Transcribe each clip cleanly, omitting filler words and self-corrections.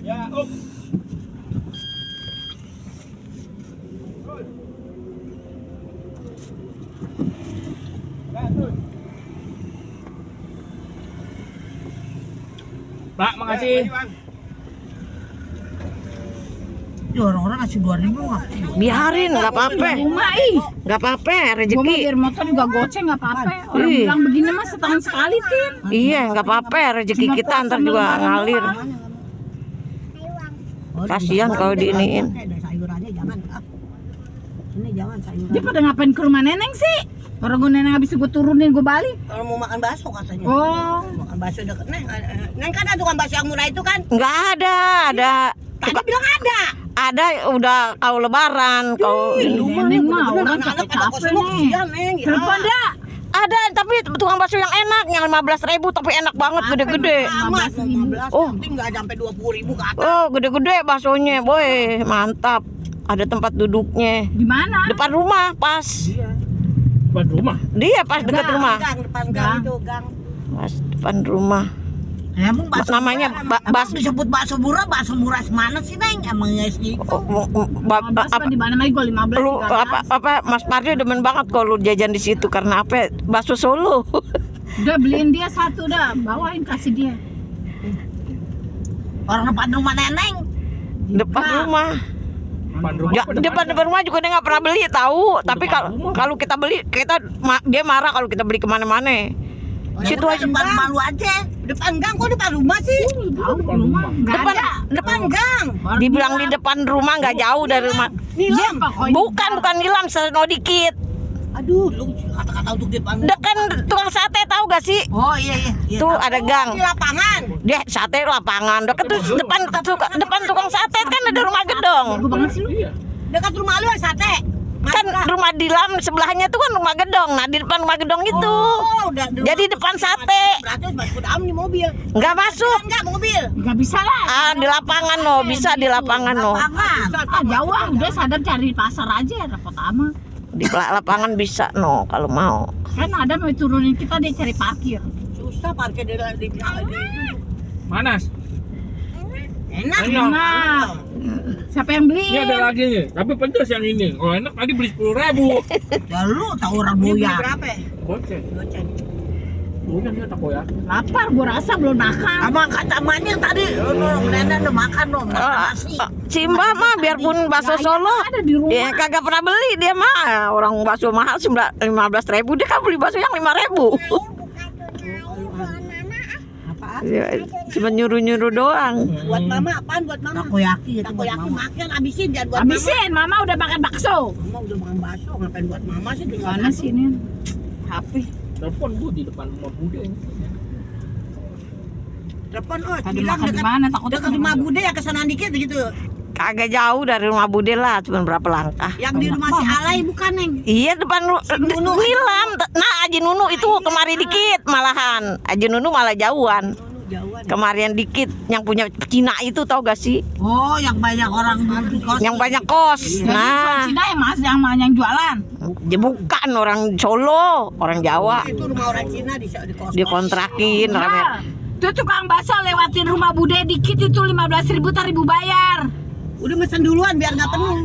Ya, Pak, makasih. Ya orang-orang ngasih 2.000 nggak? Biarin, nggak apa-apa. Nggak apa-apa, Gua rezeki. mau biar motor juga goceng nggak apa-apa. Orang Ih. bilang begini mah setahun sekali, Tin. Iya, nggak apa-apa, rezeki Cuma kita ntar puasa juga lebaran ngalir. doang. Kasihan kalau diiniin. Sayurannya jangan. Ini jangan sayuran. Dia pada ngapain ke rumah neneng sih? Orang gue neneng habis gue turunin gue balik. Kalau mau makan bakso katanya. Oh, Makan bakso deket Neng kan ada tukang bakso yang murah itu kan? Nggak ada. Tadi bilang ada. Ada udah kau lebaran, kau neneng mah orang capek-capek nih. Neng. Telepon dah. ada tapi tukang bakso yang enak, yang 15.000 tapi enak banget, gede-gede. 15.000. Oh. Penting nggak sampai 20.000 ke atas. Oh, gede-gede baksonya, boy, mantap. Ada tempat duduknya. Di mana? Depan rumah pas. Depan rumah. Dia pas dekat rumah. Gang depan gang itu gang. Pas depan rumah. Emang bakso Namanya bakso disebut bakso murah mana sih Neng? Emangnya segitu. Apa di mana lagi gue 15 Lu apa Mas Parjo demen banget kalau lu jajan di situ karena apa? Bakso Solo. Udah beliin dia satu dah, bawain kasih dia. Orang depan rumah Neneng. Depan rumah. Depan rumah. Ya, depan rumah juga dia nggak pernah beli tahu. Tapi kalau kita beli dia marah kalau kita beli kemana-mana. Situ aja. Depan rumah lu aja. Depan gang kok depan rumah sih? Depan rumah. Depan gang. Dibilang di depan rumah nggak jauh dari rumah. Nilam. Bukan nilam, seno dikit. Aduh, lu kata-kata untuk depan. Dekan tukang sate tahu gak sih? Oh iya. Tuh ada gang. Di lapangan. Dia sate lapangan. Dekat tuh depan tukang sate kan ada rumah gedong. Gue banget sih lu. Iya. Dekat rumah lu ada sate. Kan rumah Dilam sebelahnya tuh kan rumah gedong. Nah di depan rumah gedong itu. Oh, udah. Jadi depan sate. Berarti harus masuk dalam di mobil. Nggak masuk. Enggak mobil. Gak bisa lah. Ah di lapangan no, bisa di lapangan no. Lapangan. Ah, jauh ah, udah sadar cari pasar aja, repot amat. Di lapangan bisa no kalau mau. Kan ada mau turunin kita dia cari parkir. Susah parkir di Manas. enak. Nah, siapa yang beli? Ini ada lagi nih, tapi pedas yang ini. Oh enak, tadi beli 10.000. Ya lu tahu orang doyan. Berapa? Goceng. Goceng. Bukan dia takoyaki. Lapar, gua rasa belum makan. Sama kata emaknya tadi, nenek udah makan dong, makan nasi. Si Mbak mah biarpun bakso Solo, Ada di rumah. ya kagak pernah beli dia mah. Orang bakso mahal 15.000, dia kan beli bakso yang 5.000. Apaan? Ya, cuma nyuruh-nyuruh doang. Buat mama apaan buat mama? Takoyaki makan habisin jangan buat Habisin, mama udah makan bakso. mama. Mama udah makan bakso, ngapain buat mama sih tinggal Mana sih ini? HP. Telepon Bu di depan rumah Bude ini. Telepon Tadi bilang makan di mana? Takut dekat rumah Bude ya kesana dikit gitu. Kagak jauh dari rumah Bude lah, cuma berapa langkah. Yang di rumah si Alay bukan Neng? Iya depan Nunu. Nilam. Nah Aji Nunu itu kemari dikit malahan. Aji Nunu malah jauhan. Jauhan. Kemarian dikit yang punya Cina itu tau gak sih? Oh, yang banyak orang di kos. Yang banyak kos. Nah, Cina ya mas yang jualan. dia bukan orang Solo, orang Jawa. Itu rumah orang Cina di kos. Dikontrakin rame. Nah, tuh tukang bakso lewatin rumah Bude dikit itu 15.000 tar ibu bayar. Udah mesen duluan biar nggak penuh.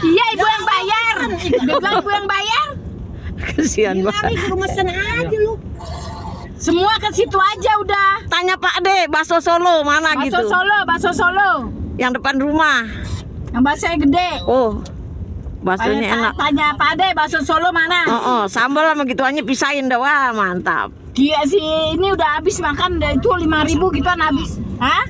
Iya ibu yang bayar. Dia bilang ibu yang bayar. Kesian Gila banget. nih suruh mesen aja lu. Semua ke situ aja udah. Tanya Pak De, bakso Solo mana Bakso gitu? Bakso Solo. Yang depan rumah. Yang baksonya gede. Oh, baksonya enak. Tanya Pak Ade, bakso Solo mana? Oh, sambal sama gituannya pisahin dah, wah mantap. Gila sih, ini udah habis makan itu 5.000 gituan habis. Hah?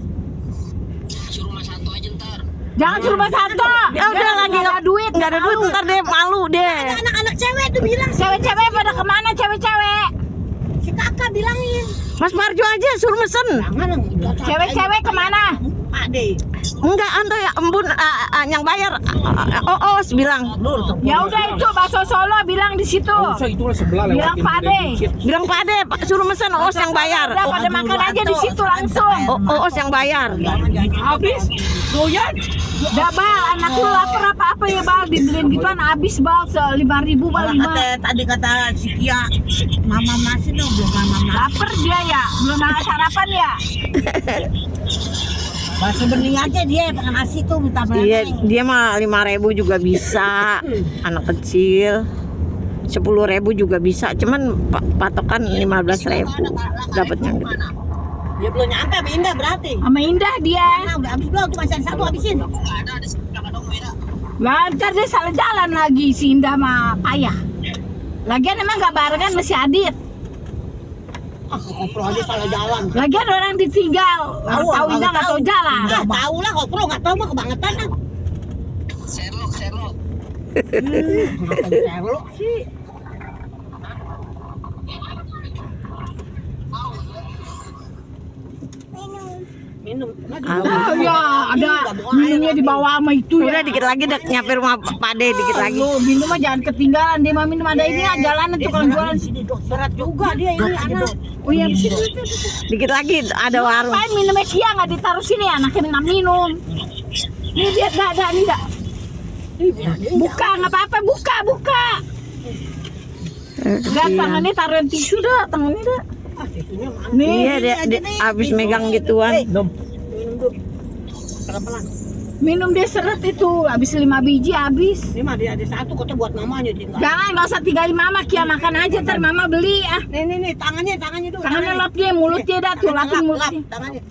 Jangan suruh Mas Santo. Ya udah lagi nggak ada duit. nggak ada duit, ntar deh malu deh. Anak-anak cewek tuh bilang. Cewek-cewek pada kemana cewek-cewek? Si kakak bilangin. Mas Parjo aja suruh mesen. Jangan. Cewek-cewek kemana? Pade. Enggak, anto ya embun yang bayar. Oh, bilang. Ya udah itu bakso Solo bilang di situ. Oh, usah itulah sebelah Bilang lewatin Pak Bude Ade. dikit. Bilang Pak Ade, suruh mesen yang bayar. Udah pada makan aja di situ langsung. Yang bayar. Jangan Habis. Doyan. Dah bal, anak lu lapar apa ya bal, dibeliin gituan habis bal 5.000 bal 5. Tadi kata si Kia, mama masih dong, belum mama masih. Lapar dia ya, belum ada sarapan ya. Bakso bening aja dia pakai nasi tuh minta Iya, bening. dia mah 5.000 juga bisa. Anak kecil 10.000 juga bisa. Cuman patokan 15.000 dapatnya gitu. Dia belum nyampe sama Indah berarti. Sama Indah dia. Nah, udah habis belum tuh masih ada satu habisin. Lancar dia salah jalan lagi si Indah sama Payah. Lagian emang gak barengan masih Adit. Ah, kopro aja salah jalan. Lagian orang ditinggal. Tahu Indah gak tahu jalan. Enggak tahu lah kopro, enggak tahu mah kebangetan lah. Sherlock. Sherlock sih. Minum. Oh ya, ada minumnya di bawah sama itu Udah ya. dikit lagi udah nyampe rumah Pade dikit lagi. Lo minum mah jangan ketinggalan, dia mah minum ada ini jalanan tukang jualan. Sini dok, berat juga dia ini anak. Oh iya di sini. Dikit lagi ada warung. Ngapain minumnya Kia nggak ditaruh sini anaknya minum. Ini dia ada nih dah. Buka nggak apa-apa, buka. Enggak, tangannya taruhin tisu dah, tangannya dah. Ah, tisunya mana? Nih, Iya dia abis megang gituan. Nom. Minum dulu. Pelan-pelan. minum dia seret itu, habis 5 biji habis. Ini mah dia ada satu kota buat mamanya dia. Jangan, nggak usah tinggalin mama, Kia makan aja, ntar mama beli ah. Nih, tangannya dulu. Tangannya lap dia, mulutnya dah tuh, lapin mulutnya. Tangannya.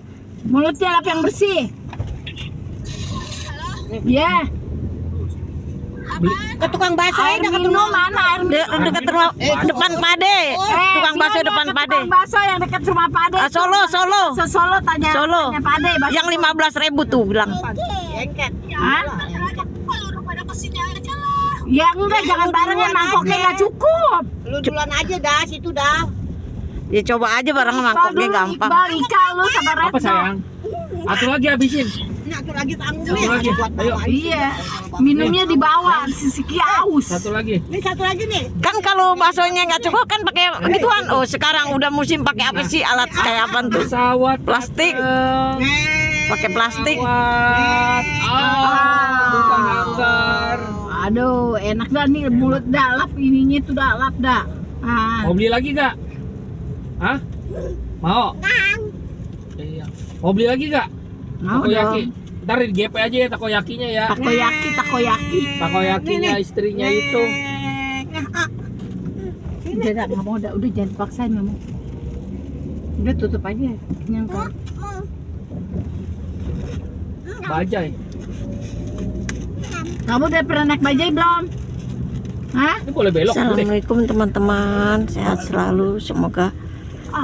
Mulutnya lap yang bersih. Ya, Ke tukang bakso air aja minum mana air minum? Dekat rumah depan Pade. Tukang bakso dia depan ke Pade. Tukang bakso yang dekat rumah Pade. Solo. Solo tanya Pade. bakso. Yang 15.000 tuh bilang. Engket. Hah? Ya enggak, jangan barengan, mangkoknya nggak cukup. Lu duluan aja dah, situ dah. Ya coba aja bareng mangkoknya gampang. Iqbal, Ika, lu sama Apa Retno. sayang? Atur lagi habisin. Nah, tuh lagi tanggung Satu lagi. Ayo. Iya, minumnya di bawah, si Kia aus. Satu lagi. Ini satu lagi nih. Kan kalau baksonya nggak cukup kan pakai gituan. Oh sekarang udah musim pakai apa sih alat kayak apa tuh? Pesawat Plastik. datang. Pakai plastik. Pesawat. Bukan hanggar. Aduh, enak dah nih, mulut dalap ininya tuh dalap dah. Ah. Mau beli lagi nggak? Hah? Mau? Iya. Mau beli lagi nggak? Mau Takoyaki. dong. Ntar di GP aja ya takoyakinya ya. Takoyaki. Takoyakinya istrinya itu. Udah nggak mau, udah jangan dipaksain, nggak mau. Udah tutup aja, kenyang kan. Bajai. Kamu udah pernah naik bajai belum? Hah? Ini boleh belok dulu deh. Assalamualaikum teman-teman, sehat selalu, semoga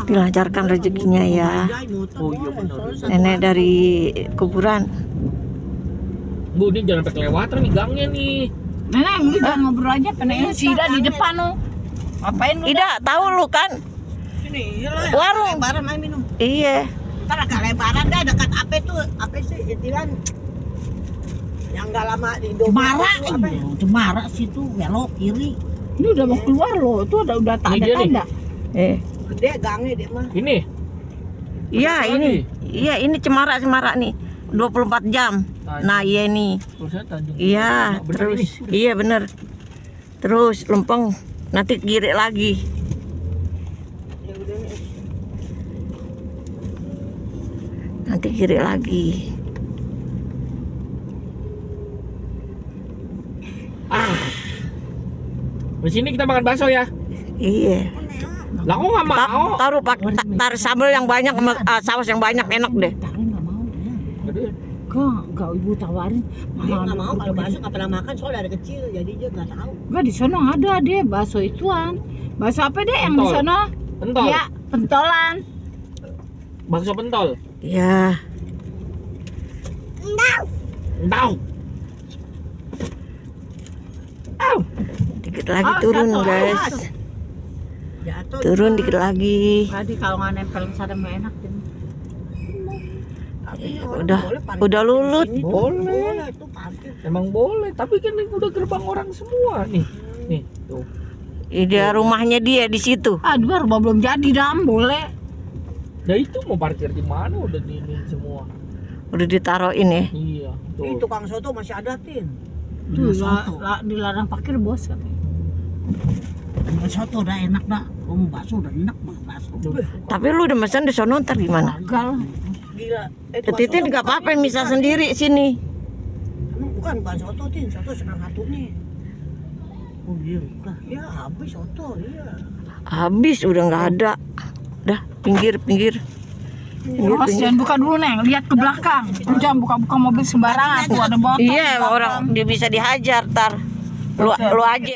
dilancarkan rezekinya ya. Oh iya benar. Nenek dari kuburan. Bu, ini jangan sampai kelewatan nih gangnya nih. Nenek, lu jangan ngobrol aja, pengen si Ida di depan lu. Ngapain lu? Ida tahu lu kan? Sini, iyalah. Warung. Lebaran main minum. Iya. Ntar agak lebaran dah dekat apa tuh? Apa sih itiran? Yang enggak lama di Cemara, itu apa ya? Cemara situ belok kiri. Ini udah mau keluar loh, itu udah Ini tanda dia nih. tanda. Gede gangnya dia mah. Ini. Iya Satu ini. lagi. Iya ini cemara nih. 24 jam. Nah iya nih. Tulisannya Tanjung. Iya, Bener terus ini. iya bener. Terus lempeng nanti kiri lagi. Ya udah nih. Nanti kiri lagi. Di sini kita makan bakso ya. Iya. Lah kok nggak mau? Taruh taruh sambal yang banyak sama saus yang banyak enak deh. Tahu nggak mau dia. Aduh. Gak ibu tawarin. Dia nggak mau kalau bakso nggak pernah makan soalnya dari kecil jadi dia nggak tahu. Enggak, di sana ada deh bakso ituan. Bakso apa deh yang di Pentol. sana? Pentol. Ya, pentolan. Bakso pentol. Ya. Entau. Dikit lagi turun guys. Jatuh. Turun dikit lagi. Tadi kalau nggak nempel sana nggak enak deh. Udah lulut. Boleh. Itu parkir. Emang boleh. Tapi kan ini udah gerbang orang semua nih. Nih tuh. Dia rumahnya dia di situ. Aduh, rumah belum jadi dam, boleh. Nah itu mau parkir di mana udah ini semua. Udah ditaruhin ya. Iya, Ini tuh. tukang soto masih ada, Tin. Tuh, Tuh, dilarang parkir bos katanya. Soto udah enak dah. Kamu bakso udah enak mah bakso. Tapi lu udah pesan di sono ntar gimana? Gagal. Gila. Titin nggak apa-apa misal sendiri sini. Bukan soto, Tin. Soto setengah satu nih. Oh iya, bukan. Ya, habis soto, iya. Habis udah nggak ada. Dah pinggir. Mas jangan buka dulu Neng, lihat ke belakang. Lu jangan buka-buka mobil sembarangan. Tuh ada botol. Iya orang dia bisa dihajar tar. Lu aja.